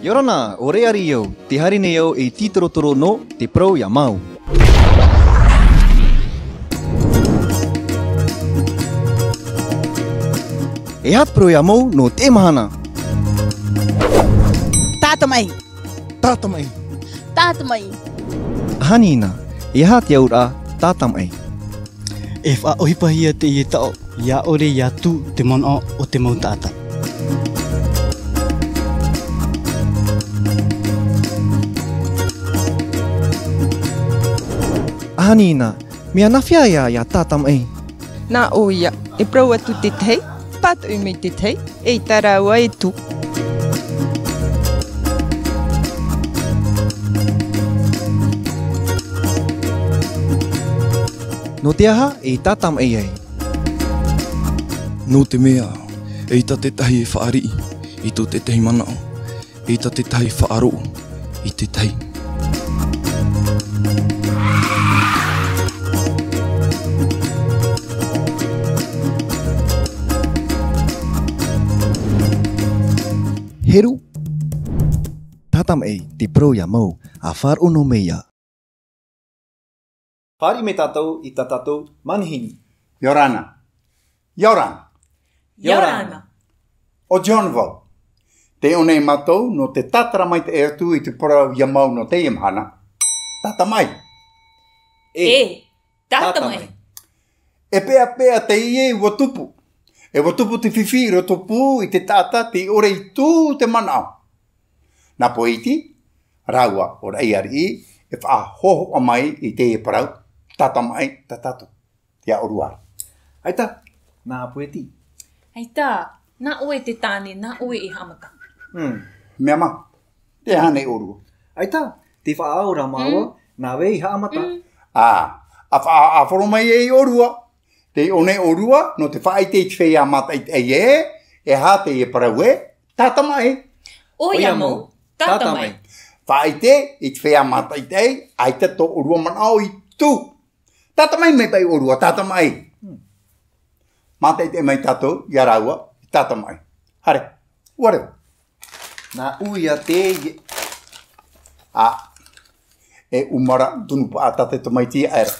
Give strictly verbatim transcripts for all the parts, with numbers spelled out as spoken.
ʻIa ora na, ʻo Reari au, tē haere nei au i te tītorotoro nō te parau ʻia mau. E aha te parau ʻia mau nō teie mahana? Tātamaʻi. Tātamaʻi. Tātamaʻi. ʻAhani na, e aha te auraʻa tātamaʻi? E faʻaʻohipahia teie taʻo, ʻia ʻore ʻia tū te manaʻo o te mau taʻata. ʻAhani na, mea nāfea ïa ʻia tātamaʻi? Nā ʻō ïa, e parau atu te tahi, pātoʻi mai te tahi, eʻita rāua e tū. Nō te aha e tātamaʻi ai? Nō te mea, eʻita te tahi e fāriʻi i tō te tahi manaʻo, eʻita te tahi faʻaroʻo i te tahi. Heru, tātamaʻi te parau ʻia mau, ʻa faʻaroʻo nō mai ïa. Fāriʻi mai tātou i tā tātou manihini. ʻIa ora na. ʻIa ora na. ʻIa ora na. ʻO John vau. Tē ʻō nei mātou nō te tātara maitaʻi atu i te parau ʻia mau nō teie mahana. Tātamaʻi. E, tātamaʻi. E peʻapeʻa teie ʻua tupu. E ʻua tupu te fifi i rotopū i te taʻata tei ʻore i tū te manaʻo. Nā Poiti rāua ʻo Raʻiariʻi e faʻahōhoʻa mai i teie parau, tātamaʻi tā tātou. Te aʻorua. ʻAita, nā Poiti. ʻAita, nā ʻoe te tāne, nā ʻoe e haʻamata. Mm, mea mā, te aha nei ʻōrua? ʻAita, tē faʻaʻau ra māua, Mm. nā vai e haʻamata. Mm. Ā, ʻa faʻa-, ʻa horo mai e ʻōrua. Tē ʻō nei ʻōrua, nō te faʻaʻite i te feiā mātaʻitaʻi ē, e aha teie parau ē, tātamaʻi. ʻOia mau, tātamaʻi. Faʻaʻite i te feiā mātaʻitaʻi, ʻaita tō ʻōrua manaʻo i tū. Tātamaʻi mai paʻi ʻōrua, tātamaʻi. Hmm. Mātaʻitaʻi mai tātou, ʻia rāua, tātamaʻi. Haere, ʻua reva. Nā ʻō ïa teie. Ā, e ʻumara, tunu paʻata te tamaiti aʻera.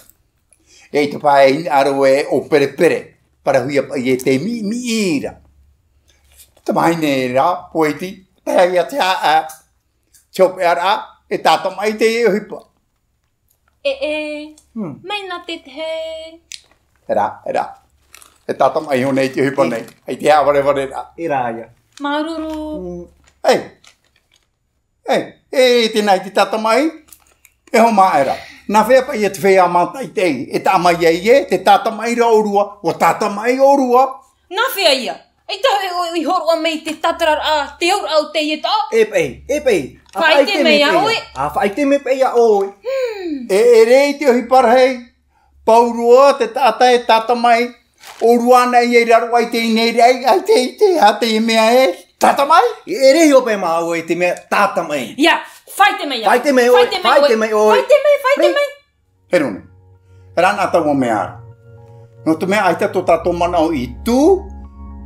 E i te pae hinaʻaro ē ʻo Perepere, parauhia paʻi e te miʻimiʻi ra. Tamahine ra, Poiti, tae ia te haʻa, te hopeʻa ra, e tātamaʻi teie ʻohipa. E, e, Hmm. mai nā te te. E rā, e rā. E tātamaʻi iho nei te ʻohipa E. nei. Ai te haʻavarevare ra. E rā ia. Māuruuru. Mm. Ei. Ei, e, e, tēnā i te tātamaʻi. E hōmā e rā. Nā fea paʻi ia te feiā mātaʻitaʻi. E taʻa mai ai ē, te tātamaʻi ra ʻōrua. ʻUa tātamaʻi ʻōrua. Nā fea ia? ʻAita e, e, e hōroʻa mai te tātararaʻa, te auraʻa o teie taʻo. E paʻi, e paʻi. ʻA Faʻaʻite faʻaʻite mai mai ā paʻi ʻoe. ʻA faʻaʻite mai paʻi ā ʻoe. Hmm. E, e ʻere i te ʻohipa rahi. Pauroa te taʻata e tātamaʻi. ʻŌrua anaʻe i raro aʻe i teie nei raʻi, ʻaita i te, ʻaita i te mea e tātamaʻi. E ʻere iho paʻi māua i te mea tātamaʻi. Ia, faʻaʻite mai ā. Faʻaʻite mai ʻoe, faʻaʻite mai ʻoe. Faʻaʻite mai, faʻaʻite mai. Hei. Hei rā na. Rā na taua mea ra. Nō te mea ʻaita tō tātou manaʻo i tū,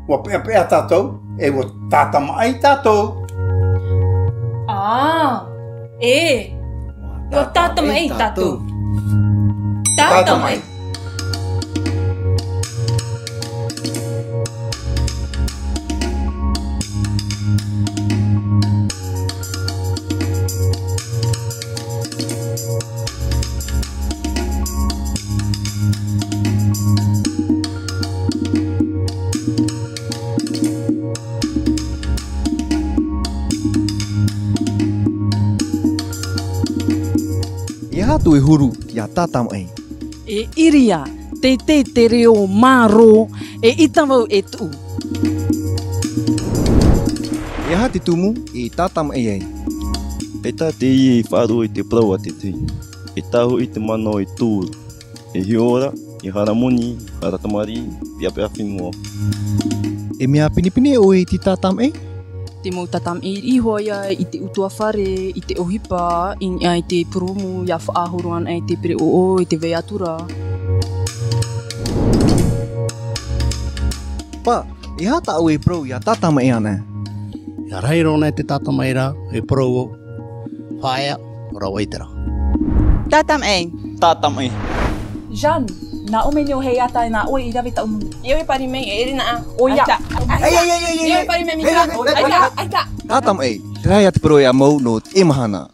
ʻua peʻapeʻa tātou, e ʻua tātamaʻi tātou. Ā, e. ʻUa tātamaʻi tātou. Tātamaʻi. Tātamaʻi. E aha tō e huru ia tātamaʻi? E ʻIria, teitei te reo mārō, eʻita vau e tuʻu. E aha te tumu e tātamaʻi ai? ʻAita teie i faʻaroʻo i te parau a te tahi. E tae hoʻi te manaʻo e tū. E hiʻo ra, e hara moni, hara tamariʻi, peʻapeʻa fenua. E mea pinepine ʻoe i te tātamaʻi? Te mau tātamaʻi iho ia i te ʻutuāfare, i te ʻohipa, i niʻa i te purūmu, ʻia faʻahoro anaʻe i te pereʻoʻo, i te vaiatura. Pā, e aha tā ʻoe e parau ia tātamaʻi anaʻe? ʻIa rahi roa nei te tātamaʻi ra, e parau au, faʻaea, parau ʻaita rā. Tātamaʻi. Tātamaʻi. Jeanne, nā ʻō mai nei ʻoe e ʻita nā ʻoe i rave taʻu mau. ʻIa ʻoe pari mai, e ʻere nā. ʻOia. ʻAita. ʻAita. ʻIa ʻoe pari mai, Mika. ʻAita, ʻaita. Tātamaʻi, terā ia te parau ʻia mau nō teie mahana.